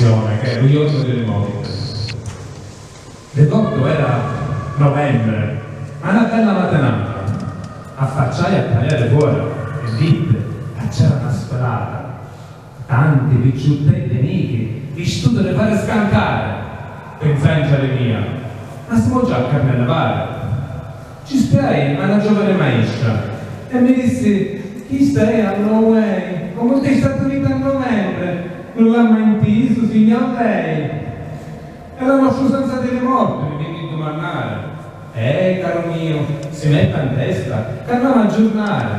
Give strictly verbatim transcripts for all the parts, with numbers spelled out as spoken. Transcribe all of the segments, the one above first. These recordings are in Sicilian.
Che è lu jornu di li morti. Di tuttu era novembre, ma na bella matinata, affacciai a taliari fora e vitti ca c'era na sfilata, tanti picciutteddi nichi vistuti di fari scancari. Pinsai ntra di mia: ma simu già a carnelivari. Ci spiai a na giovani maistra e mi dissi: chista è Halloween, comu sti Stati Uniti a novembre, nun l'ha mai ntisu, signor lei? E la nostra usanza di li morti, mi vinni a dumannari. Eh, caru miu, si metta in testa ca nn'hamu a giurnari.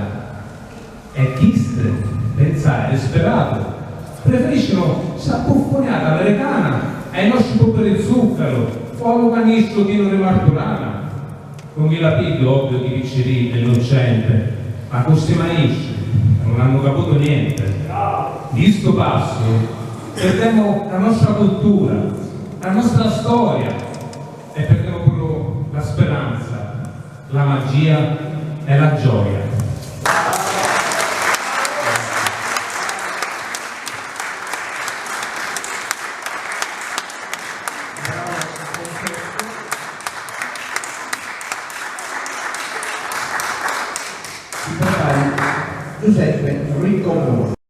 E chisti, pinsai, dispiratu, preferiscinu sta cuffuniata americana ai nostri puppi di zuccaru o a lu canistru chinu di martulana. Cu mi la pigghiu, ovviu chi picciriddi, innuccenti, ma cu sti maistri nun hannu caputu nienti. Di stu passu pirdemu la nostra cultura, la nostra storia e pirdemu puru la spiranza, la magia e la gioia. Si prepari Giuseppe Ricco Moro.